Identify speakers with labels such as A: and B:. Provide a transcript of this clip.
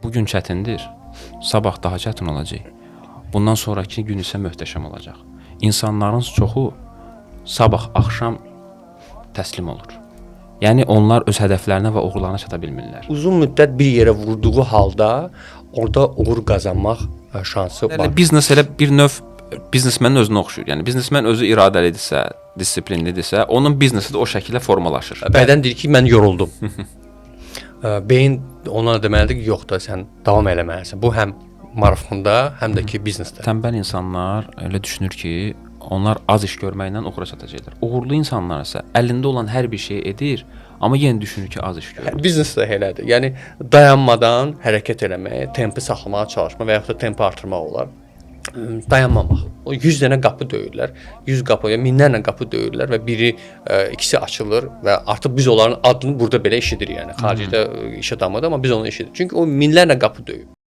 A: Bu gün çətindir, sabah daha çətin olacaq. Bundan sonrakı gün isə möhtəşəm olacaq. İnsanların çoxu sabah axşam təslim olur. Yəni onlar öz hədəflərinə və uğurlarına çata bilmirlər.
B: Uzun müddət bir yerə vurduğu halda orada uğur qazanmaq şansı var.
A: Yəni biznes elə bir növ biznesmenin özünə oxşuyur. Yəni biznesmen özü iradəlidirsə, disiplinlidirsə, onun biznesi də o şəkildə formalaşır.
B: Bədən deyir ki, mən yoruldum. Beyin ona deməlidir ki, yox da sən davam eləməlisən. Bu həm marafonda, həm də ki biznesdə.
A: Tənbəl insanlar elə düşünür ki, onlar az iş görməklə uğura çatacaqlar. Uğurlu insanlar isə əlində olan hər bir şeyi edir, amma yenə düşünür ki, az iş görür.
B: Biznes də elədir. Yəni dayanmadan hərəkət eləmək, tempi saxlamağa çalışmaq və yaxud da tempi artırmaq olar. Dayanmamaq. O 100 dənə qapı döyürlər. 100 qapı, ya minlərlə qapı döyürlər və biri, ikisi açılır və artıq biz onların adını burada belə eşidirik, yəni xaricdə iş adamıdır, amma biz onu eşidirik. Çünki o minlərlə qapı döyüb.